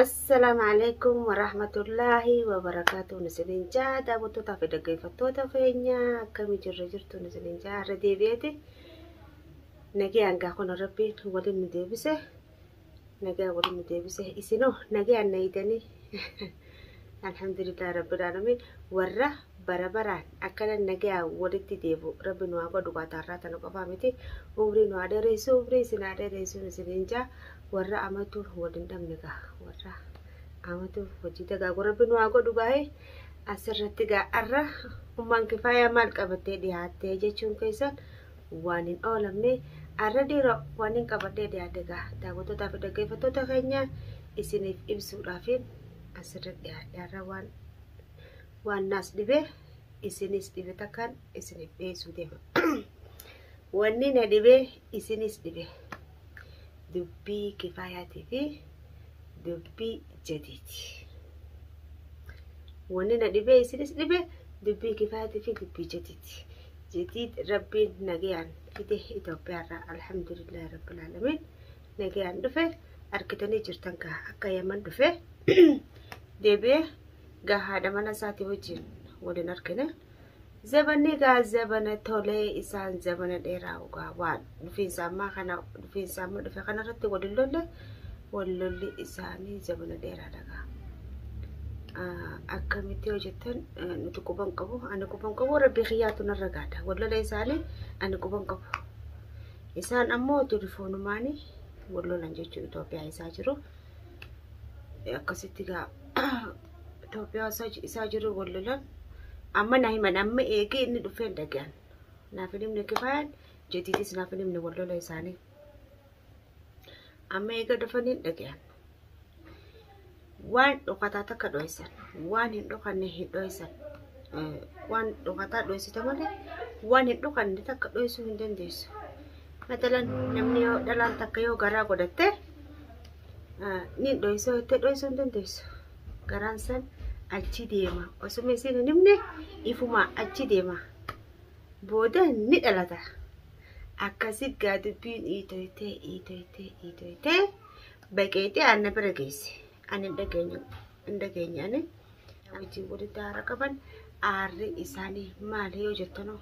Assalaamu alaikum warahmatullaahi wabarakaatuh. Isinin jaa daawwattootaa fi dhaggeeffattoota keenya, akkamii jirra jirtu? Isinin jaa irra deebi'eeti. Nagayaan gaa kun Rabbiin waliin nu deebise. Nagaa waliin nu deebise. Isinoo nagayaan na hiitanii. Alhamdulillah Rabbil Aalamiin, warra bara baraan akkana nagayaan walitti deebi'u Rabbi nu haa godhu. Baataarraa tana qofaa miti. Umrii nu haa dheeressu, umrii isin haa dheeressu isinin jaa. Warra amatu waliin dhabne gaa, warra amatu hojii dagaagu Rabbi nu haa godhu. Gaa'e asirratti gaa arra ummaan Kifaayaa maal qabattee dhiyaattee jechuun keessan waan hin oolamne. Arra dhiira waan hin qabadhee dhiyaate gaa daawwattootaa fi dhaggeeffattoota keenya isiniif ibsuudhaaf asirra dhiyaadhe. Arra waan naas dhibe isinis dhibe takkaan isiniif dhiyeessuu deema. Wanni na dhibe isinis dhibe dubbii Kifaayaatii fi dubbii Jadiiti. Wanni na dhibee isinis dhibe dubbii Kifaayatii fi dubbii Jadiiti. Jadiid Rabbiin nagayaan fide Itoophiyaarraa, alhamdulillahi rabbil aalamiin, nagayaan dhufe. Argitanii jirtan gaa akka Yaman dhufe deebi'ee gaa haadha mana isaatii wajjin waliin argine. Zabanni gaa zabana tolee, isaan zabana dheeraa gaa waan dhufiinsa ammaa kana, dhufiinsa amma dhufe kanarratti waliin lolle. Wal lolli isaanii zabana dheeraadha gaa. Akkamitti yoo jettan, nuti quban qabu, ani quban qabu, Rabbii kiyyaatu narra gaadha. Wal lola isaanii ani quban qabu. Isaan ammoo telefoonumaanii wal lolan jechuun Itoophiyaa isaa jiru. Akkasitti gaa Itoophiyaa isaa jiru wal lolan. Amma na himan, amma eegee inni dhufeen dhaga'an. Naaf hin himne Kifaayaan, Jadiidis naaf hin himne wal lola isaanii. Amma eega dhufaniin dhaga'an. Waan dhokataa takka dho'isan, waan hin dhokanne hin dho'isan. Waan dhokataa dho'isita malee waan hin dhokanne takka dho'isuu hin dandeessu. Matalan namni yoo dhalaan takka yoo garaa godhatte ni dho'isuu jettee dho'isuu hin dandeessu. Garaan san achi deema. Osuma isin hin himne ifuma achi deema. Booda ni dhalata. Akkasi gaa dubbiin iitoytee iitoytee iitoytee baqeexee aanna bira geesse. Ani hin dhageenye, hin dhageenye ani. Wajjin walitti aara qaban, aarri isaanii maali yoo jettanoo,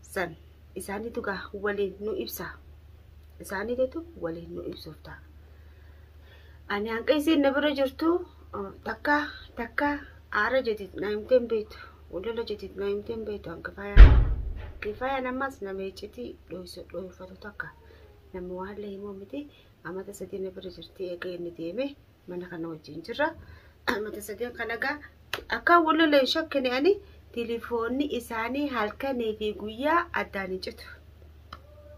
san isaaniitu gaa waliin nu ibsa. Isaaniitu waliin nu ibsuuf ta'a. Ani hanqa isiin na bira jirtu takka takka aara jedhit na himtee hin beektu. Walola jedhit na himtee hin beektu hanqa Kifaayaan. Kifaayaan ammas nama iccitii dhoyfatu takka. Nama waan himuu miti. Amata 3 na bira jirti, eega inni deeme mana kana wajjin jirra. Amata sadeen kana gaa akka walola hin shakkine ani. Tilifoonni isaanii halkanii fi guyyaa addaan hin citu.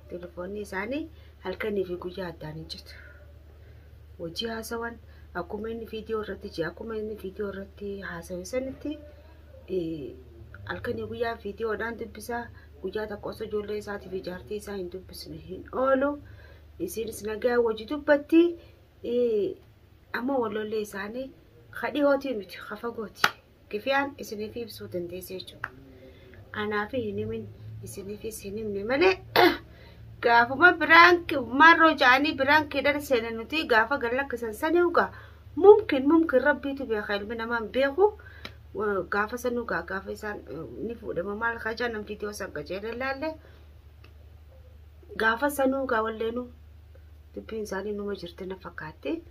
Tilifoonni isaanii halkanii fi guyyaa addaan hin citu. Hojii haasawan akkuma inni viidiyoo irratti jira, akkuma inni viidiyoo irratti haasawe sanitti halkanii guyyaa viidiyoodhaan dubbisaa. Guyyaa tokko osoo ijoollee isaatii fi jaartii isaa hin dubbisne hin oolu. Isinis nagaa wajji dubbatti. Amma walollee isaanii kadhihootii miti, kafagooti. Kifiyaan isiniif ibsuu dandeesse jechuudha. Kanaaf hin himin, isiniifis hin himne malee, gaafuma biraan marroo ja'anii biraan keedhan seenan nuti gaafa gallakkisan sanii ugaa mumkin mumkin Rabbiitu beeka, ilmi namaa hin beeku. Gaafa sanuu gaa gaafa isaan ni fuudhama maal kajaan viidiyoo san qajeelee laalle, gaafa sanuu gaa walleenuu dubbiin isaanii numa jirti na fakkaatti.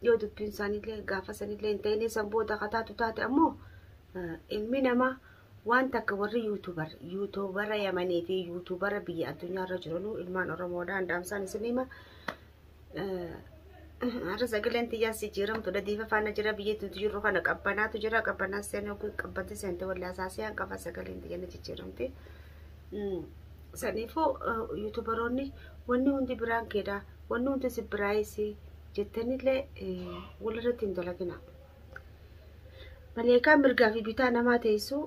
Yoo dubbiin isaaniillee gaafa sanillee hin ta'in san booda kataatu taate, ammoo ilmi namaa waan takka warri YouTubera Yamanii fi YouTubera biyya addunyaarra jiranuu, ilmaan Oromoodhaan dhaamsaan isin hima. Har'a sagaleen xiyyaas jijjiiramtudha. Diifa faana jira, biyya nuti jirru kana qabbanaatu jira. Qabbanaa seenuu qabbanti seente wallaa saasiyaan qaba, sagaleen xiyyaana jijjiiramti. Saniifuu YouTuberoonni wanni hundi biraan keedha. Wanni hundi si biraayisi jettanillee walirratti hin dalagina. Maleekaan mirgaa fi bitaa namaa teessu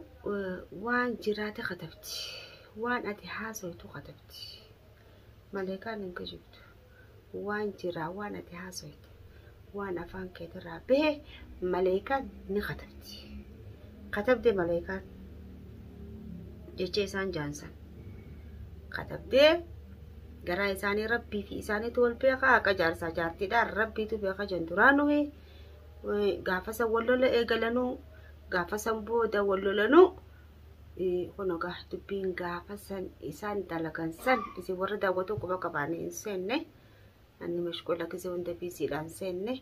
waan jiraate katabdi. Waan ati haasoytu katabdi. Maleekaan hin kijibdu. Waan jiraa, waan ati haasoyte, waan afaan keetirraa bahe maleekaan ni katabdi. Katabde maleekaan jecha isaan jaansan. Katabdee Garaa isaanii rabbii fi isaaniitu wal beekaa haqa jaarsaa jaartiidhaan rabbiitu beekaa jan duraanuhi gaafa san wal lola eegalanuu gaafa san booda wal lolanuu kun egaa dubbiin gaafa san isaan dalagan san isin warra daawwatu quba qabaanii hin seenne ani mashquula kisee hunda biisiidhaan seenne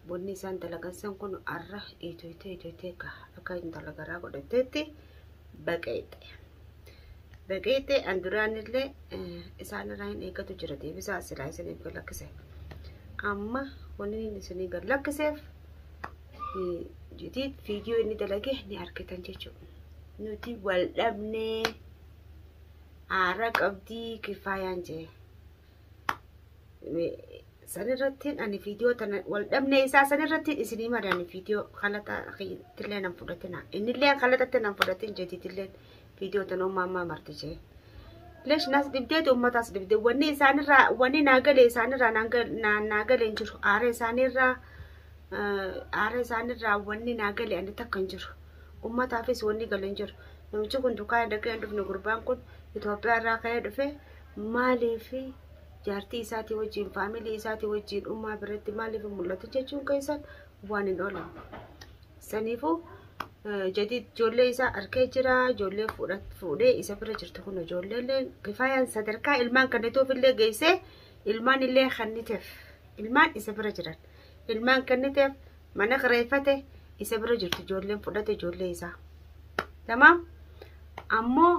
wanni isaan dalagan san kun arra itoytee itoytee akka intala garaa godhateetti baqeexe. Baqeexe an duraanillee isaan irraa hin eeggatu jira deebisaa silaa isiniif gad lakkise. Amma wanni inni isinii gad lakkiseef jitiit viidiyoo inni dalage ni argitan jechuudha. Nuti wal dhabnee aara qabdii kifaayaan jee. Sanirrattiin ani viidiyoo tana wal dhabnee isaa sanirrattiin isinii mare ani viidiyoo kalata tillee nan fudhatina. Innillee kalatatti nan fudhatin jetiitillee viidiyoo tana ummaa ammaa marte jee. Leesh nas dhibdeeti uummataas dhibdee wanni isaanirraa wanni naa gale isaanirraa naa gale hin jiru. Aara isaanirraa aara isaanirraa wanni naa gale ani takka hin jiru. Uummataafis wanni gale hin jiru. Namichi kun dukaa dhaqee hin dhufne gurbaan kun Itoophiyaa irraa ka'ee dhufe maaliif jaartii isaatii wajjin faamilii isaatii wajjin ummaa biratti maaliif mul'atu jechuun keessan waan hin oolan. Saniifuu jadid ijoollee isaa arkee jira ijoollee fuudhee isa bira jirtu kun ijoollee kifaayaan sadarkaa ilmaan kennituuf illee geessee ilmaan illee kenniteef ilmaan isa bira jiran ilmaan kenniteef mana kireeffate isa bira jirtu ijoolleen fudhate ijoollee isaa. Tamaam ammoo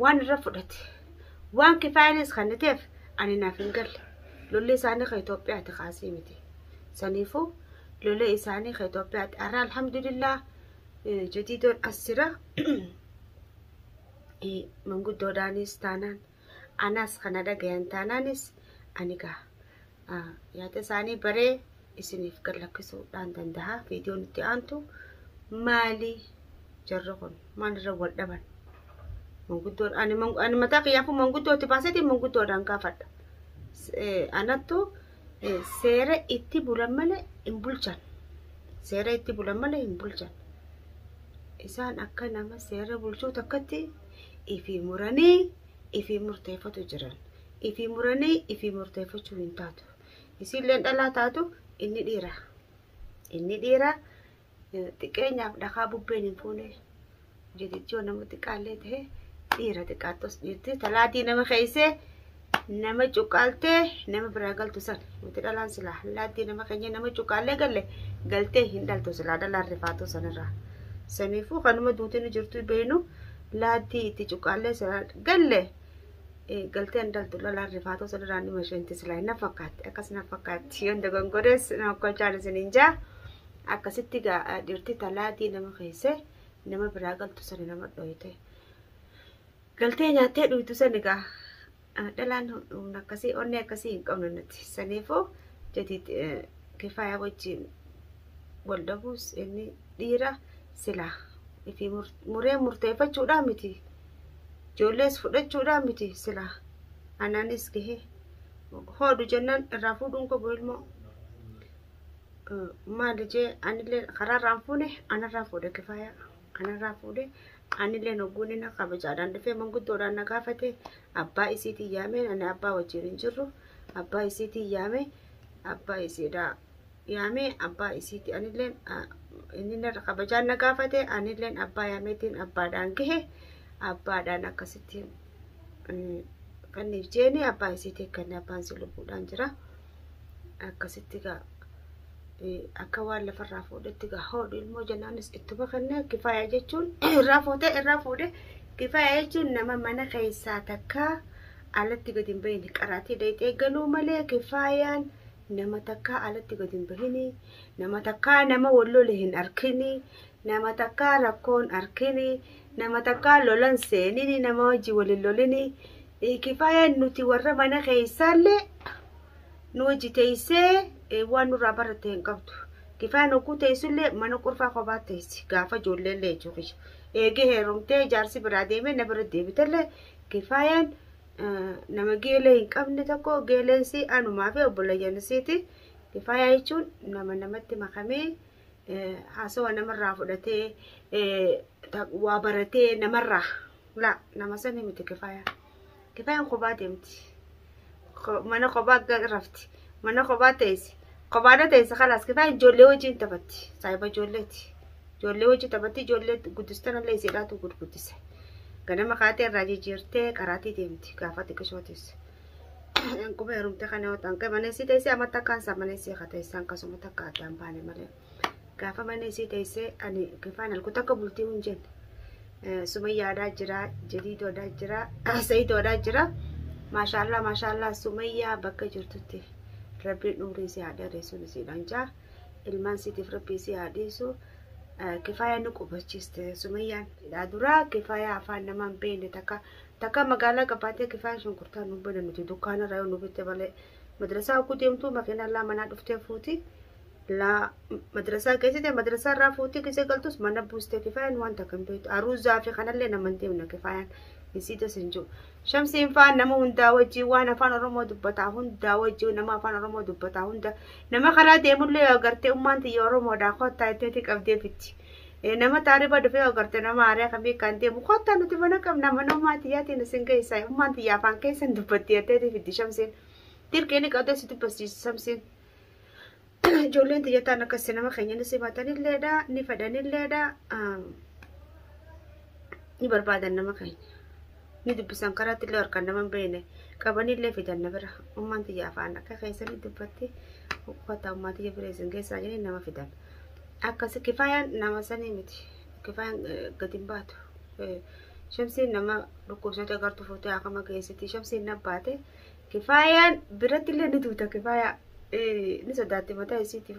waan irra fudhate waan kifaayaanis kenniteef ani naaf hin galle lolli isaanii kan Itoophiyaati kaasii miti. Saniifuu lolli isaanii kan Itoophiyaati. Har'a alhamdulillah jadiidoon as jira. Manguddoodhaanis taanaan anaas kana dhagayan taanaanis ani gaa yaada isaanii baree isiniif gad lakkisuudhaan danda'a. Viidiyoon itti aantu maali jarri kun maalirra wal dhaban? Manguddoon ani mataa kiyyaafuu manguddootti baaseeti manguddoodhaan gaafadha. Anattu seera itti bulan malee hin bulchan. Seera itti bulan malee hin bulchan. Isaan akka nama seera bulchuu takkatti ifii muranii ifii murteeffatu jiran. Ifii muranii ifii murteeffachuu hin taatu. Isiilleen dhalaa taatu inni dhiira. Inni dhiira xiqqeenyaaf dhakaa bubbeen hin fuune. Jetichoo nama xiqqaallee ta'e dhiira xiqqaattos dhiirti talaatii nama keessee nama cuqqaaltee nama biraa galtu san nuti dhalaan silaa laaddii nama keenya nama cuqqaallee galle galtee hin dhaltu silaa dhalaan rifaatu sanirraa. Saniifuu kanuma duutiin jirtu beenu laaddii itti cuqqaallee silaa galle galtee hin dhaltu dhalaan rifaatu sanirraa ni masheenti silaa na fakkaatti akkas na fakkaatti yoon dogongorees nama kolchaan isiniin jaa akkasitti dhiirti talaatii nama keessee nama biraa galtu sani nama dhoyite. Galtee nyaattee dhuytu sani gaa dhalaan humna akkasii onnee akkasii hin qabnu nuti. Saniifuu jadiid kifaayaa wajjin wal dhabuus inni dhiira silaa ifii muree murteeffachuudhaa miti. Ijoollees fudhachuudhaa miti silaa anaanis gahee hoodhu jennaan irraa fuudhuun qabu ilmoo. Maali jee anillee karaarraan fuune anarraa fuudhe kifaayaa. Anarraa fuudhe anillee hogguun inni kabajaadhaan dhufee manguddoodhaan na gaafate abbaa isiitiin yaamee ani abbaa wajjin hin jirru abbaa isiitiin yaamee abbaa isiidhaa yaamee abbaa isiitii anilleen inni kabajaan na gaafate anilleen abbaa yaameetiin abbaadhaan gahe abbaadhaan akkasitti kanniif jeeni abbaa isiitii kan abbaan si lubbuudhaan jira akkasitti gaa akka waan lafarraa fuudhetti gaa hoodhu ilmoo jennaanis ittuma kennee kifaaya jechuun irraa fuutee irraa fuudhe kifaaya jechuun nama mana keessaa takkaa alatti gadi hin bahin qaraatii dayxee galuu malee kifaayaan nama takkaa alatti gadi hin bahini nama takkaa nama wal lole hin arkini nama takkaa rakkoon arkini nama takkaa lolan seenini nama wajji walin lolini kifaayaan nuti warra mana keessaallee nu wajji teessee waan nurraa baratte hin qabdu. Kifaayaan hogguu teessullee mana qurfaa kophaa teessi gaafa ijoolleellee jechuudha. Eegee heerumtee jaarsi biraa deemee na bira deebitellee kifaayaan nama geelee hin qabne tokko geeleensi anumaa fi obboleeyyanisiiti. Kifaayaa jechuun nama namatti makamee haasawa namarraa fudhatee waa baratee namarraa laa nama sani miti kifaayaa. Kifaayaan kophaa deemti. Mana kophaa rafti. Mana kophaa teessi. Kophaadha teessi kalaas kifaayaan ijoollee wajjin taphatti. Saayiba ijoolleeti. Ijoollee wajjin taphatti ijoollee guddistanallee isiidhaatu gurguddise. Ganama kaatee irraa jijjiirtee qaraatii deemti gaafa xiqqishootis. Quba heerumte kana yoo ta'an mana isii teessee amma takkaan isaa mana isii haa teessee akkasuma takka addaan baane malee. Gaafa mana isii teessee ani kifaan halku takka bultii hin jenne. Sumayyaadhaa jira, Jadiidoodhaa jira, Sayidoodhaa jira. Maashaallaa maashaallaa Sumayyaa bakka jirtutti rabbiin umrii si haa dheeressuun isiidhaan jaa. Ilmaan siitiif rabbii si haa dhiisu. Kifaayaa nu qubachiiste Sumayyaan. Duraa kifaayaa afaan namaa hin beekne takka takka magaalaa qabaatee kifaaya shunkurtaa nu bane nuti dukkaana irraa yoo nu bitte malee madrasaa ukkuu deemtuu makiinaa laa manaa dhuftee fuuti. Laa madrasaa geessite madrasaa irraa fuutii gisee galtus mana buustee kifaayaan waan takka hin beektu. Aruuzaa fi kanallee nama hin deemne kifaayaan isiitas hin jiru. Shamsiin faan nama hundaa wajjin waan afaan Oromoo dubbataa hundaa wajjin nama afaan Oromoo dubbataa hunda nama karaa deemullee agartee ummaan tiyya Oromoodhaa kottaa itteeti qabdee fitti. Nama taariba dhufee agartee nama haaraa kamii kan deemu kottaa nuti mana qabna mana ummaa tiyyaatiin isin geessaa ummaan tiyya afaan keessan dubbatti jetteeti fiddi Shamsiin. Dirqeen qabdee si dubbisiisi Shamsiin. Ijoolleen xiyyataan akkasii nama keenya ni simatanilleedha ni fedhanilleedha ni barbaadan nama keenya ni dubbisan karaatti illee harkaan nama hin beekne qabanillee fidan na bira ummaan xiyya afaan akka keessanii dubbatti uffata ummaa xiyya bira isin keessaa jedhanii nama fidan akkasi kifaayaan nama sanii miti kifaayaan gadi hin baatu shamsiin nama dhukkubsate agartu fuutee akama geessiti shamsiin na baate kifaayaan biratti illee ni duuta kifaayaa ni sodaatti mataa isiitiif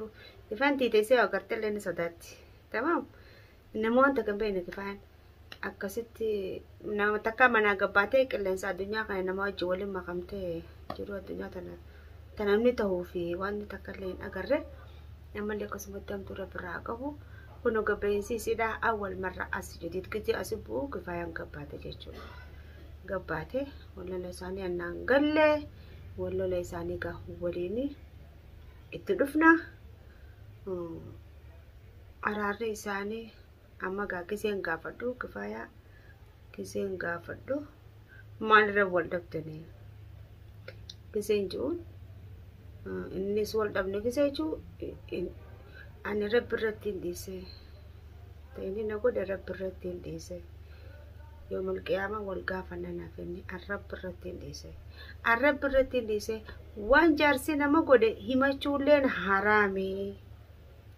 kifayaan tiiteessee agartee illee ni sodaatti tamaam nama wanta kan beekne kifayaan akkasitti nama takka manaa gabbaatee qilleensa addunyaa kana nama wajjin waliin makamtee jiru addunyaa tana ta namni ta'uu fi waan takka illee hin agarre namallee akkasumatti hamtuu rabbi irraa qabu kun gabba'iinsi isiidha awwal marra as jadiid gijee asi bu'u kifayaan gabbaate jechuudha gabbaate wallola isaanii annaan gallee wallola isaanii gaa waliin itti dhufna araarri isaanii amma gaa giseen gaafadhu kifaayaa giseen gaafadhu maalirra wal dhabdanii giseen ji'uun innis wal dhabne gisee ji'u ani rabbi irratti hin dhiise inni na godhe rabbi irratti hin dhiise yoomal qiyaama wal gaafanna naaf inni arrabbi irratti hin dhiise arrabbi irratti hin dhiise waan jaarsi nama godhe himachuulleen haraami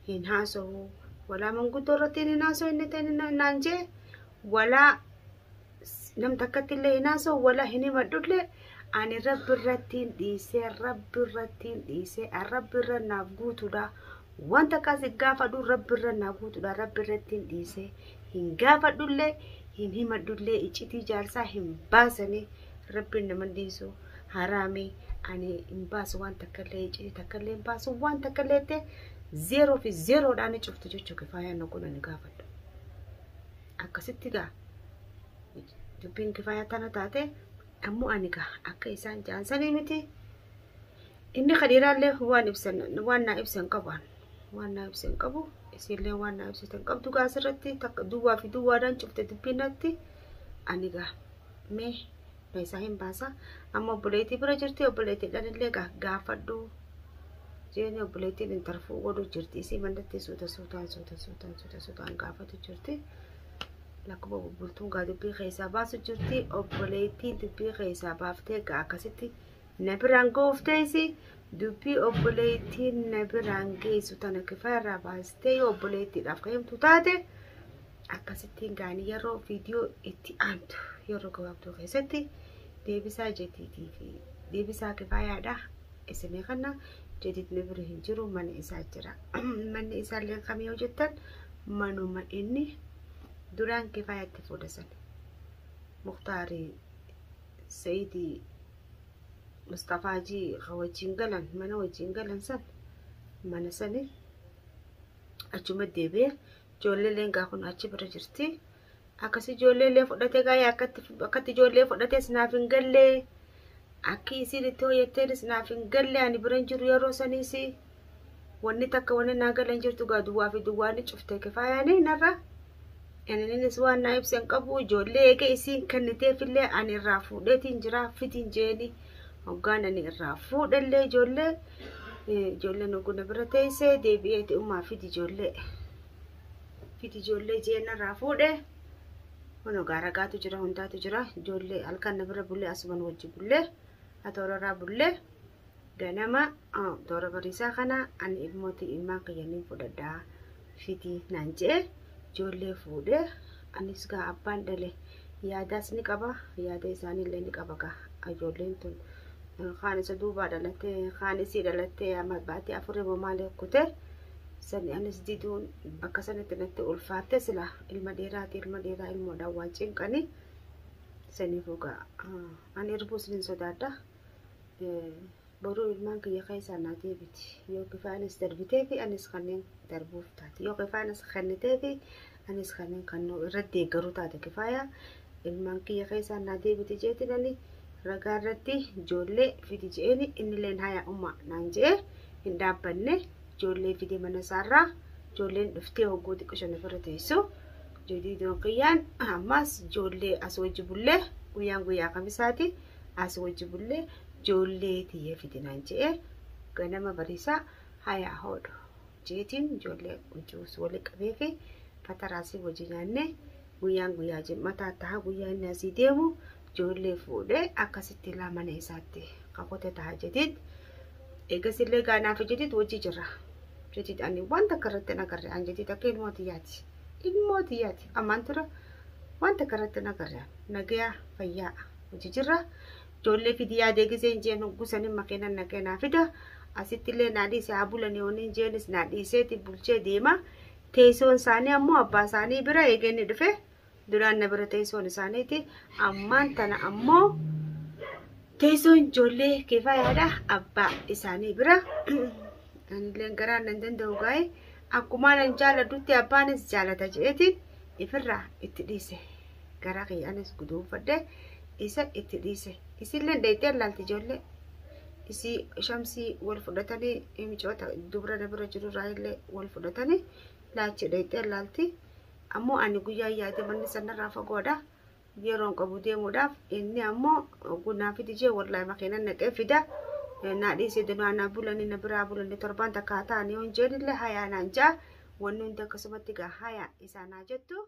hin haasa'u walaa manguddoo irratti hin haasa'u inni ta'e naan jee walaa nam takkatti illee hin haasa'u walaa hin himadhullee ani rabbi irratti hin dhiise rabbi irratti hin dhiise rabbi irra naaf guutuudha wanta akkas gaafadhu rabbi irra naaf guutuudha rabbi irratti hin dhiise hin gaafadhullee hin himadhullee iccitii jaarsaa hin baasanii rabbiin nama dhiisu haraami ani hin baasu waan takkallee iccitii takkallee hin baasu waan takkallee ta'e zeeroo fi zeeroodhaan cuftu jechuu kifaayaan na kun ani gaafadhu. Akkasitti gaa dubbiin kifaayaa tana taate ammoo ani gaa akka isaan jaansanii miti. Inni kadhiiraallee waan ibsan waan naa ibsan qabu waan naa ibsan qabu isiillee waan naa ibsitan qabdu gaa asirratti takka duwwaa fi duwwaadhaan cufte dubbiin natti ani gaa mee meeshaa hin baasa amma obboleettii bira jirti obboleettiidhaan illee gaa gaafadhu jeeni obboleettiin intarfuu godhu jirti isii manatti suuta suutaan suuta suutaan suuta suutaan gaafatu jirti lakkuma bultuun gaa dubbii keessaa baasu jirti obboleettiin dubbii keessaa baaftee gaa akkasitti na biraan goofteesi dubbii obboleettiin na biraan geessu tana kifaa irraa baastee yoo obboleettiidhaaf ka'imtu taate akkasittiin gaanii yeroo viidiyoo itti aantu yeroo gabaabduu keessatti deebisaa jetiitii fi deebisaa kifaayaadha isinii kana jetiit na bira hin jiru mana isaa jira manni isaallee kamii yoo jettan manuma inni duraan kifaayatti fuudhasan Muktaarii Sayidii Mustafaa jii wajjin galan mana wajjin galan san mana sani achuma deebi'ee ijoolleeleen gaa kun achi bira jirti. Akkasi ijoolleelee fudhatee gaa akkatti ijoollee fudhatees naaf hin gallee akki isiin itti hojjetteenis naaf hin galle ani bira hin jiru yeroo saniis wanni takka wanni naa galan jirtu gaa duwwaa fi duwwaa ni cufte kifaayaanii narra Innis waan naa ibsan qabu ijoollee eega isiin kenniteefillee ani irraa fuudheetiin jira fitiin jeeni. Hoggaan ani irraa fuudhellee ijoollee ijoolleen oguna bira teessee deebi'eeti ummaa fidi ijoollee. Fidi ijoollee jeen irraa fuudhe. Kun gaaragaatu jira hundaatu jira ijoollee halkan na bira bullee asuman wajji bullee atoorarraa bullee ganama toora bariisaa kana ani ilmooti ilmaan kiyyaniin fudhadhaa fidi naan je'e ijoollee fuudhee anis gaa abbaan dhale yaadaas ni qaba yaada isaaniillee ni qaba gaa ijoolleen tun kaan isa duubaa dhalattee kaan isii dhalattee amma baatee afurii maalee kutee sani anis diduun bakka sanatti natti ulfaatte sila ilma dheeraati ilma dheeraa ilmoodhaan waan cinqani saniif egaa ani irbuus nin sodaadha. Boruu ilmaan kiyya keessaa naa deebiti yoo kifaanis darbitee fi anis kanneen darbuuf taate yoo kifaanis kennitee fi anis kanneen kannuu irratti deeggaruu taate kifaaya ilmaan kiyya keessaa naa deebiti jeetin ani ragaa irratti ijoollee fidi je'eeni innilleen haya umma naan je'e hin dhaabbanne. Ijoollee fide mana isaarraa ijoolleen dhuftee hogguu xiqqoo shan ofirra teessu jadiidoon kiyyaan ammas ijoollee as wajji bullee guyyaan guyyaa kamisaati as wajji bullee ijoollee tiyyee fide naan je'e ganama bariisaa hayaa hodhu jeetiin ijoollee wajji waliin qabee fi fataraasii wajji nyaannee guyyaan guyyaa jimmataa ta'a guyyaa inni asii deemu ijoollee fuudhee akkasitti ilaa mana isaatti kakote ta'a jadiid eegasillee gaanaaf jadiid wajji jira. Jadiid ani waan takka irratti hin agarre an jadiid akka ilmoo tiyyaati. Ilmoo tiyyaati ammaan tura waan takka irratti hin agarre nagayaa fayyaa hojii jirra. Ijoollee fidi yaadee gisee hin jeen hoggusanii makiinan nagaya naa fida. Asitti illee naa dhiise haa bulanii yoon hin jeenis naa dhiiseeti bulchee deema. Teessoon isaanii ammoo abbaa isaanii bira eegeenni dhufe duraan na bira teessoon isaaniiti. Ammaan tana ammoo teessoon ijoollee kifayaadha abbaa isaanii bira. Anilleen garaan nan danda'u gaa'e akkuma nan jaaladhutti abbaanis jaalata je'eetiin ifirraa itti dhiise. Garaa kiyya anis guduunfadhe isa itti dhiise. Isillee dheeyxee laalti ijoollee. Isii shamsii wal fudhatanii micoota dubra na bira jirurraa illee wal fudhatanii laachi dheeyxee laalti. Ammoo ani guyyaa yaade manni sanarraa fagoodha. Yeroon qabu deemuudhaaf inni ammoo gunaa fidi jee wallaahi makiinan naqee fida. Naa dhiisee dunaa naa bulanii na biraa bulanii torbaan takka haa ta'anii yoon jeenillee hayaa naan jaa wanni hundi akkasumatti gaa hayaa isaa naa jettu.